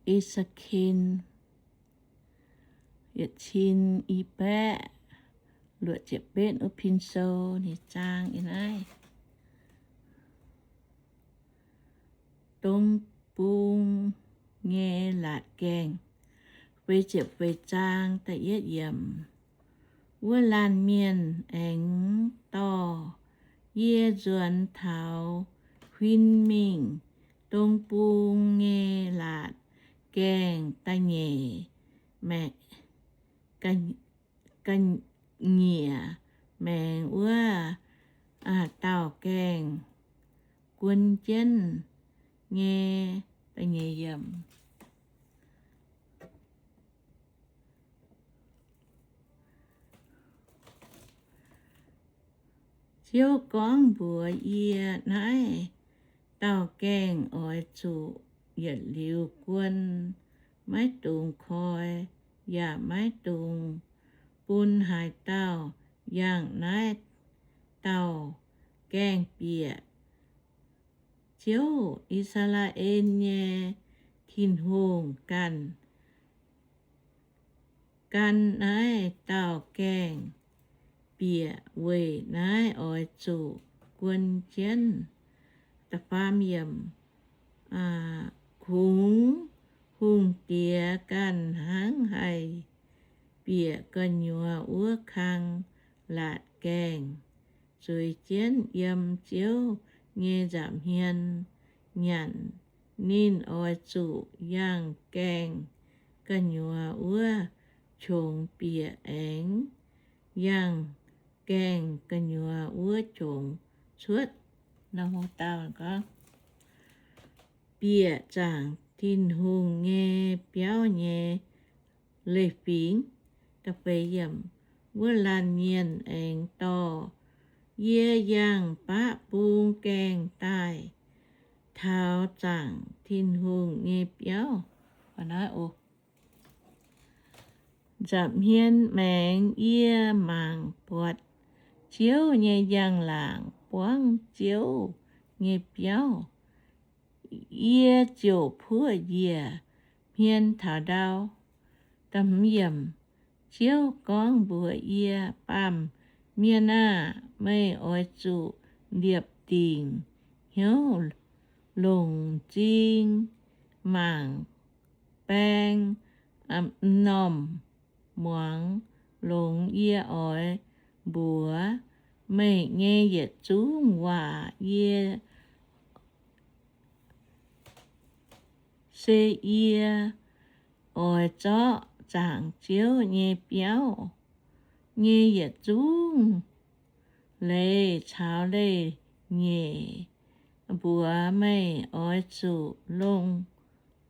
E^se^ken yietc cin i baeqv luoqc ziepc betv wuov pin sou ninh zaang yiem naaiv. Dong bung nyei laatc gaengh. Feix ziepc feix zaang da'yietv yiemc. Wuov laanh mienh aengx dorh yie nzuonx taux huin mingh dong bung nyei laatc gaengh da'nyeic maengx, ga'nyiec maengx wuov dauh gaengh guon jienv nyei. Ziouv gorngv mbuox yie, naaiv dauh gaengh oix zuqc yietc liuz guon, maiv dungx koi, yaac maiv dungx bun haaix dauh yangh naaiv dauh gaengh bieqc. Ziouv, I^saa^laa^en nyei Tin-Hungh, ganh gan naaiv dauh gaengh bieqc, weic naaiv oix zuqc guon jienv. Kungx hungh diex ganh hnangv haih bieqc gu'nyuoz wuov kang laatc gaengh zueiz jienv yiem Ziouv nyei nza'hmien nyanc. Ninh oix zuqc yangh gaengh gu'nyuoz wuov qongx bieqc aengx yangh gaengh gu'nyuoz wuov qongx cuotv. Bieqc zaangc Tin-Hungh nyei biauv nyei leiz-fingx. Wuov laanh mienh aengx dorh yie yangh baqv bung gaengh daaih taux zaangc Tin-Hungh nyei biauv. Nza'hmien maengx yie mangc buatc Ziouv nyei njang-laangc buangv Ziouv nyei biauv. Yie ziouc puoqv njiec hmien taux ndau. Ziouv gorngv mbuox yie, Baamh mienh aah! Meih oix zuqc liepc dingc hnyouv longc m'zing mangc baeng m'normh muangx longx. Yie oix mbuox meih nyei yietc zungv waac. Yie, se yie oix zorqv zaangc Ziouv nyei biauv nyei yietc zungv leiz caux leiz-nyeic mbuox meih. Oix zuqc longx,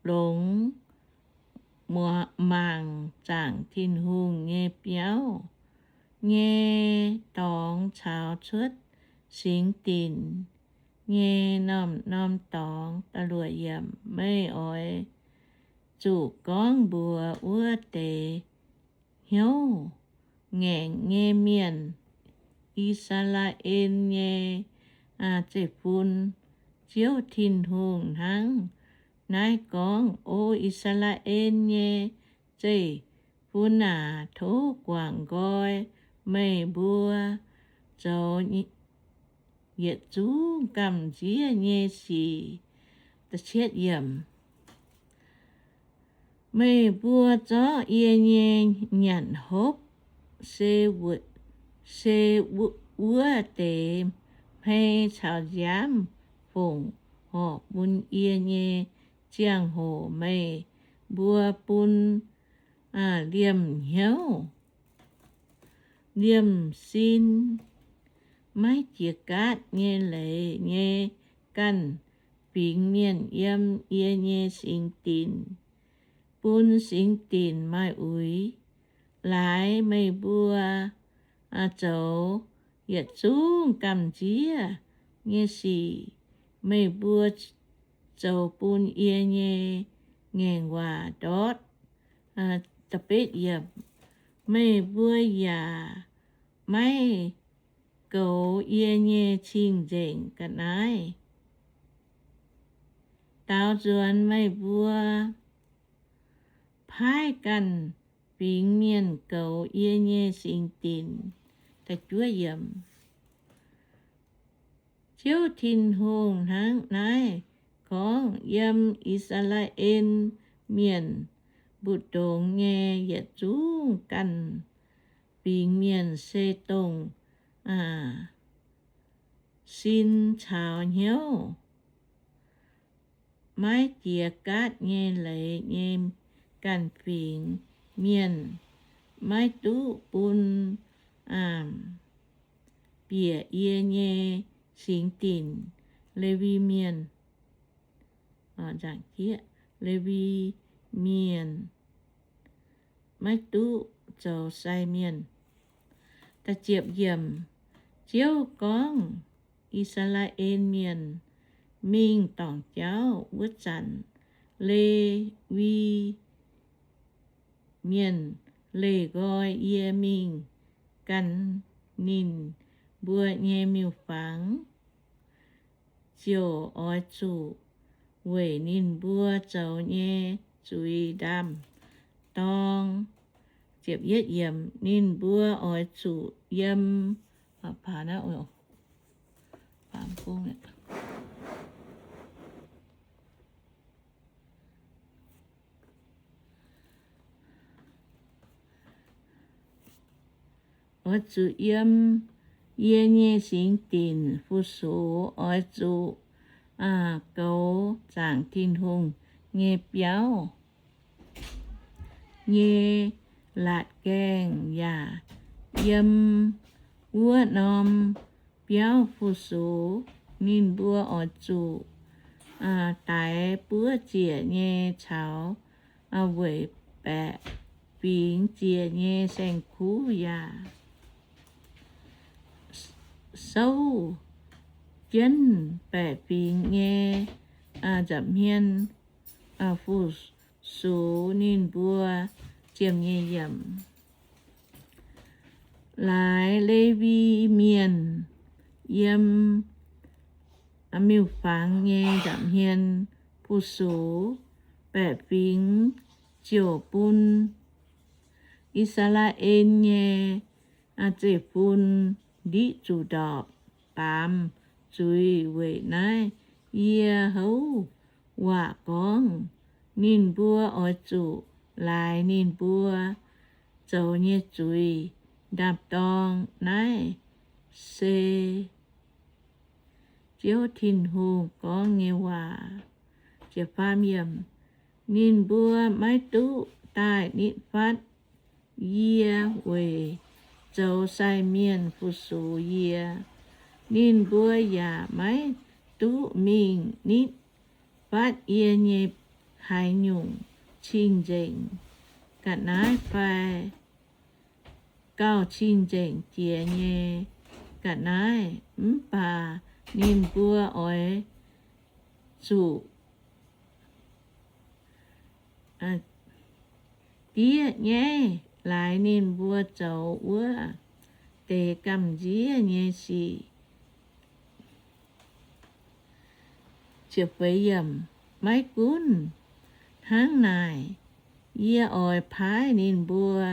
longx mangc zaangc Tin-Hungh nyei biauv nyei dorngx caux cuotv singx dinc nyei norm-norm dorngx. Meih oix zuqc gorngv mbuox wuov deix hnyouv ngaengc nyei mienh, I^saa^laa^en nyei zeiv-fun, Ziouv Tin-Hungh hnangv naaiv gorngv, O I^saa^laa^en nyei zeiv-fun aac, tov guangc nqoi meih mbuo zoux yietc zungv gamh nziev nyei sic. Meih mbuo zorqv yie nyei nyanc hopv, se wuov deix hmei caux nziaamv fongc horc bun yie nyei ziangh hoc, meih mbuo bun liemh hnyouv liemh sin, maiv jiex gaatv nyei leiz nyei ganh fingx mienh yiem yie nyei singx dinc, bun singx dinc maaih uix. Laaix meih mbuo zoux yietc zungv gamh nziev nyei sic, meih mbuo zoux bun yie nyei ngaengc waac ndortv. Meih mbuo yaac maiv goux yie nyei cing-nzengc ga'naaiv. Daaux nzuonx meih mbuo paaiv ganh fingx mienh goux yie nyei singx dinc. Ziouv Tin-Hungh hnangv naaiv gorngv, Yiem I^saa^laa^en Mienh mbu'ndongx nyei yietc zungv ganh fingx mienh se dongh sin caux hnyouv maiv jiex gaatv nyei leiz nyei ganh fingx mienh, maiv duqv bun bieqc yie nyei singx dinc. Lewi Mienh, Lewi Mienh maiv duqv zoux sai mienh. Ziouv gorngv, I^saa^laa^en Mienh mingh dorngc jauv wuov zanc, Lewi Mienh leih nqoi yie mingh gan ninh mbuo nyei miuc-fangx, ziouc oix zuqc weic ninh mbuo zoux nyei zuiz ndaam-dorng. Ninh mbuo oix zuqc yiem oix zuqc yiem yie nyei singx dinc fu-sux, oix zuqc goux zaangc Tin-Hungh nyei biauv nyei laatc gaengh, yaac yiem wuov norm biauv fu-sux. Ninh mbuo oix zuqc daix buov ziec nyei caux weic baeqc fingx ziec nyei saeng-kuv yaac souv jienv baeqc fingx nyei nza'hmien fu-sux ninh mbuo. Ziemh nyei yiemc. Laaix Lewi Mienh yiem miuc-fangx nyei nza'hmien fu-sux, baeqc fingx ziouc bun I^saa^laa^en nyei zeiv-fun ndiqv zuqc ndorpc baamz zuiz. Weic naaiv yie houv waac gorngv, ninh mbuo oix zuqc laaix ninh mbuo zoux nyei zuiz ndaam-dorng. Naaiv se Ziouv Tin-Hungh gorngv nyei waac. Ninh mbuo maiv duqv daaih nitv fatv yie weic zoux sai mienh fu-sux yie. Ninh mbuo yaac maiv duqv mingh nitv fatv yie nyei haaix nyungc cing-nzengc ga'naaiv fai gauh cing-nzengc jiex nyei ga'naaiv. Mv baac ninh mbuo oix zuqc diev nyaiv laaix ninh mbuo zoux wuov deix gamh nziev nyei sic. Maiv gunv hnangv naaic, yie oix paaiv ninh mbuo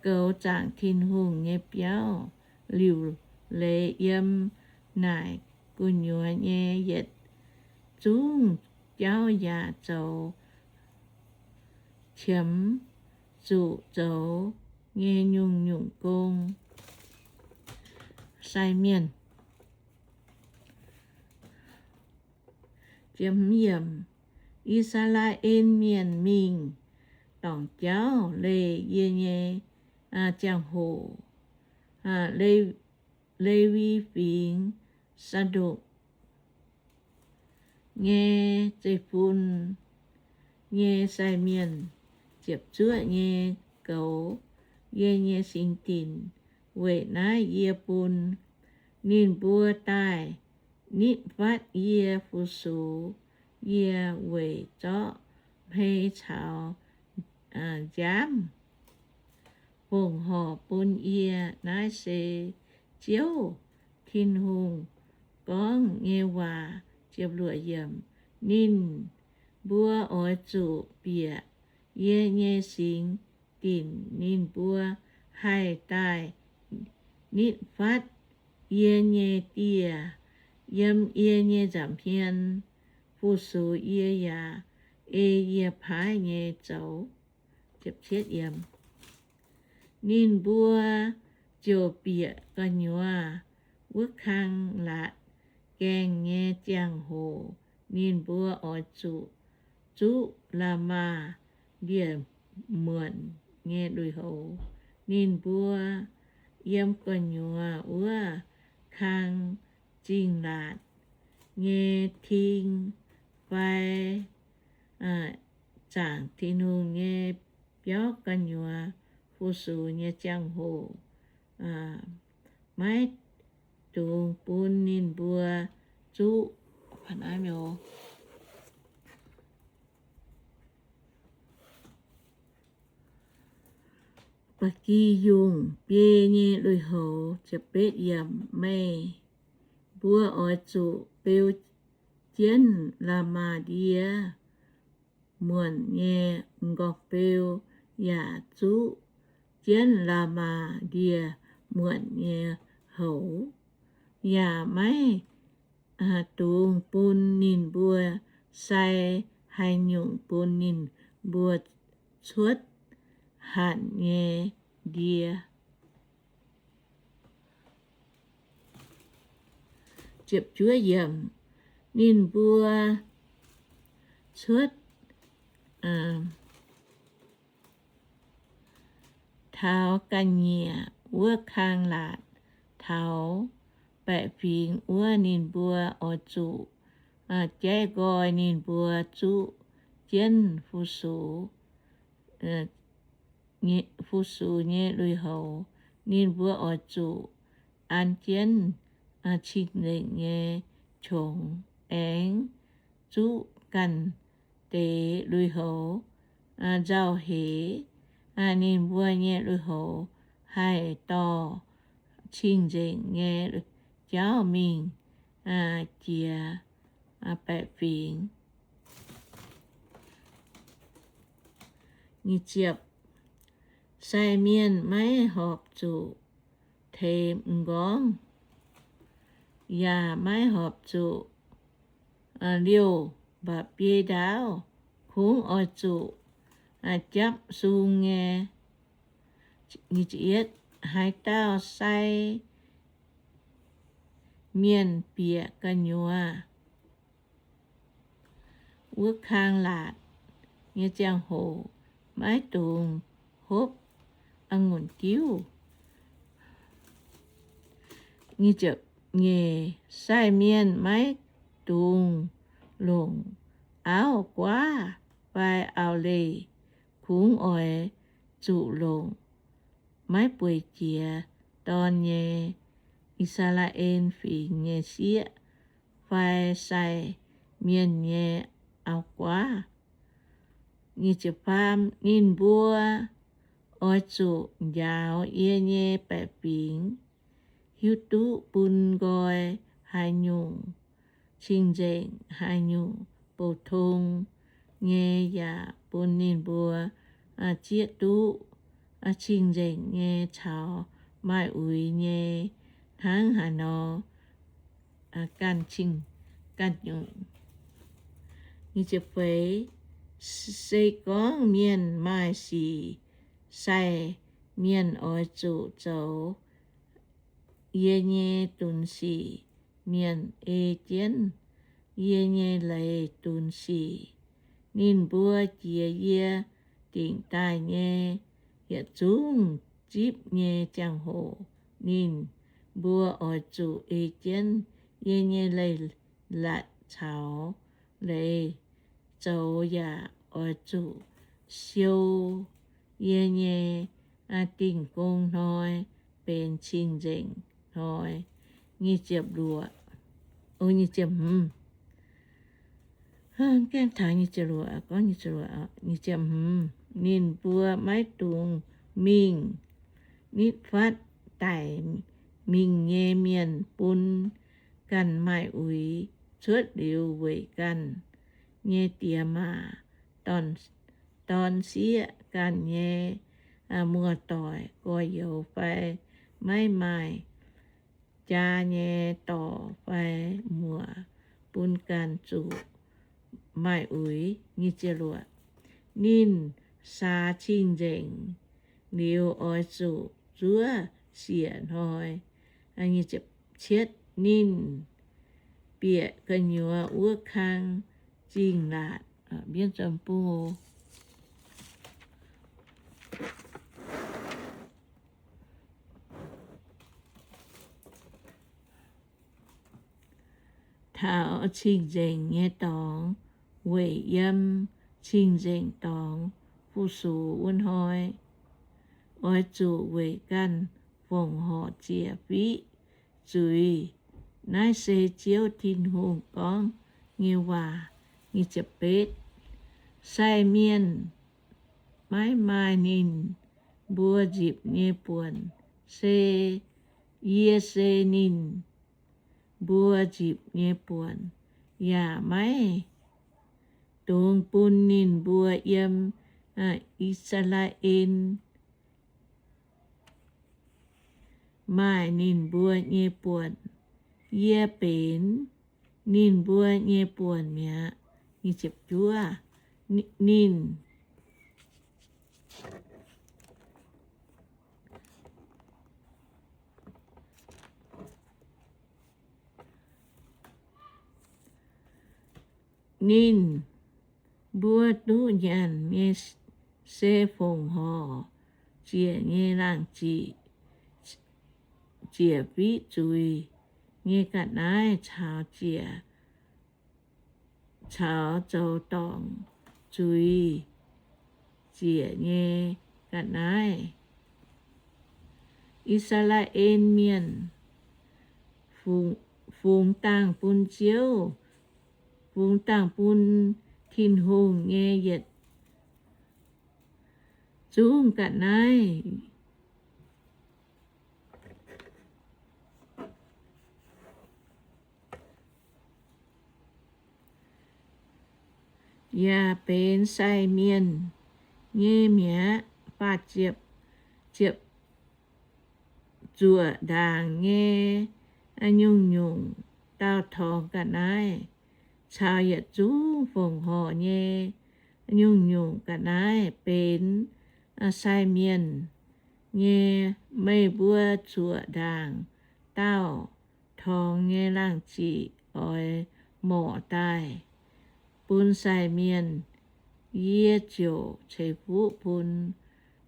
goux zaangc Tin-Hungh nyei biauv liuc leiz yiem naaic gu'nyuoz nyei yietc zungv jauv yaac zoux qiemx zuqc zoux nyei nyungc-nyungc gong. Sai mienh. I^saa^laa^en Mienh mingh dorngc jauv leih yie nyei ziangh hoc, Lewi Fingx Saa^ndokc nyei zeiv-fun nyei sai mienh ziepc zuoqv nyei goux yie nyei singx dinc. Weic naaiv yie bun ninh mbuo daaih nitv fatv yie fu-sux yie weic zorqv hmei caux nziaamv fongc horc bun yie. Naaiv se Ziouv Tin-Hungh gorngv nyei waac. Ninh mbuo oix zuqc bieqc yie nyei singx dinc ninh mbuo haih daaih nitv fatv yie nyei dieh. Yiem yie nyei nza'hmien fu-sux yie yaac ei yie paaiv nyei zoux. Ninh mbuo ziouc bieqc gu'nyuoz wuov kang laatc gaengh nyei ziangh hoc, ninh mbuo oix zuqc zuqv la'maah ndie-muonc nyei lui-houx. Ninh mbuo yiem gu'nyuoz wuov kang zingh laatc nyei ting fai zaangc Tin-Hungh nyei biauv gu'nyuoz fu-sux nyei ziangh hoc, maiv dungx bun ninh mbuo zuqv. Ba'gi yungh biei nyei lui-houx. Meih mbuo oix zuqc beu jienv la'maah ndie-muonc nyei m'nqorngv-beu, yaac zuqv jienv la'maah ndie-muonc nyei houx, yaac maiv dungx bun ninh mbuo sai haaix nyungc bun ninh mbuo cuotv hanc nyei ndie. Ninh mbuo cuotv taux ga'nyiec wuov kang laatc, taux baeqc fingx wuov, ninh mbuo oix zuqc jaiv nqoi ninh mbuo zuqv jienv fu-sux, fu-sux nyei lui-houx. Ninh mbuo oix zuqc an jienv cing-nzengc nyei qongx, aengx zuqv ganh deix lui-houx. Nzauh heix ninh mbuo nyei lui-houx haih dorh cing-nzengc nyei jauv mingh jiex baeqc fingx. Sai mienh maiv horpc zuqc teix m'nqorngv, yaac maiv horpc zuqc liouh mba'biei ndaauv. Kungx oix zuqc japv sung nyei. Haaix dauh sai mienh bieqc gu'nyuoz wuov kang laatc nyei ziangh hoc maiv dungx hopv a'ngunc diuv. Nyeic, sai mienh maiv dungx longc auv-guaav fai auv-leih. Kungx oix zuqc longc maiv bueix jiex dorn nyei I^saa^laa^en Fingx nyei sieqv fai sai mienh nyei auv-guaav. Ninh mbuo oix zuqc njaaux yie nyei baeqc fingx, hiuv duqv bun nqoi haaix nyungc, cing-nzengc haaix nyungc, bouh tong nyei, yaac bun ninh mbuo zieqv duqv cing-nzengc nyei caux maaih uix nyei hnangv haaix nor ganh cing ganh nyungc. Se gorngv mienh maaih sic, sai mienh oix zuqc zoux yie nyei dunx sic mienh ei jienv yie nyei leiz dunx sic. Ninh mbuo jiex yie dingc daaih nyei yietc zungv zipv nyei ziangh hoc, ninh mbuo oix zuqc ei jienv yie nyei leiz-latc caux leiz zoux, yaac oix zuqc siou yie nyei dingh gong hnoi benx cing-nzengc hnoi. Nyic ziepc luoqc, nyic ziepc hmz, gaengh taux nyic ziepc luoqc, gorngv nyic ziepc luoqc, nyic ziepc hmz, ninh mbuo maiv dungx mingh nitv fatv daic mingh nyei mienh bun ganh maaih uix cuotv liuz weic ganh nyei diex maac dorn-, dorn sieqv ganh nyei muoz-doic gorx-youz fai maiv maaih jaa nyei dorc fai muoc bun ganh zuqc maaih uix. Ninh saax cing-nzengc liuz oix zuqc zuov siec hnoi. Cietv, ninh bieqc gu'nyuoz wuov kang zingh laatc. Taux cing-nzengc nyei dorngx, weic yiem cing-nzengc dorngx fu-sux wuov hnoi, oix zuqc weic ganh fongc horc ziec fiqv zuiz. Naaiv se Ziouv Tin-Hungh gorngv nyei waac. Sai mienh maiv maaih ninh mbuo nzipc nyei buonc, se yie se ninh mbuo nzipc nyei buonc, yaac maiv dungx bun ninh mbuo yiem I^saa^laa^en maaih ninh mbuo nyei buonc. Yie benx ninh mbuo nyei buonc mi'aqv. Ninh, ninh mbuo duqv nyanc nyei se fongc horc ziec nyei laangh ziqc, ziec fiqv zuiz nyei ga'naaiv caux ziec caux zoux dorngc zuiz ziec nyei ga'naaiv. I^saa^laa^en Mienh fungx dangh bun Ziouv, fungx dangh bun Tin-Hungh nyei yietc zungv ga'naaiv yaac benx sai mienh nyei mi'aqv. Ziepc, zuoqc ndaangc nyei nyungc-nyungc daauh torngx ga'naaiv caux yietc zungv fongc horc nyei nyungc-nyungc ga'naaiv benx sai mienh nyei. Meih mbuo zuoqc ndaangc daauh torngx nyei laangh ziqc oix morc daaih bun sai mienh, yie ziouc ceix fuqv bun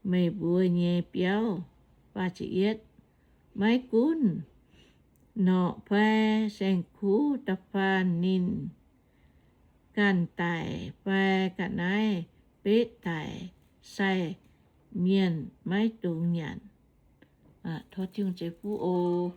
meih mbuo nyei biauv. Maiv gunv norqc fai saeng-kuv da'faanh ninh ganh daic fai ga'naaiv betv daic, sai mienh maiv dungx nyanc. Tov Tin-Hungh ceix fuqv oc.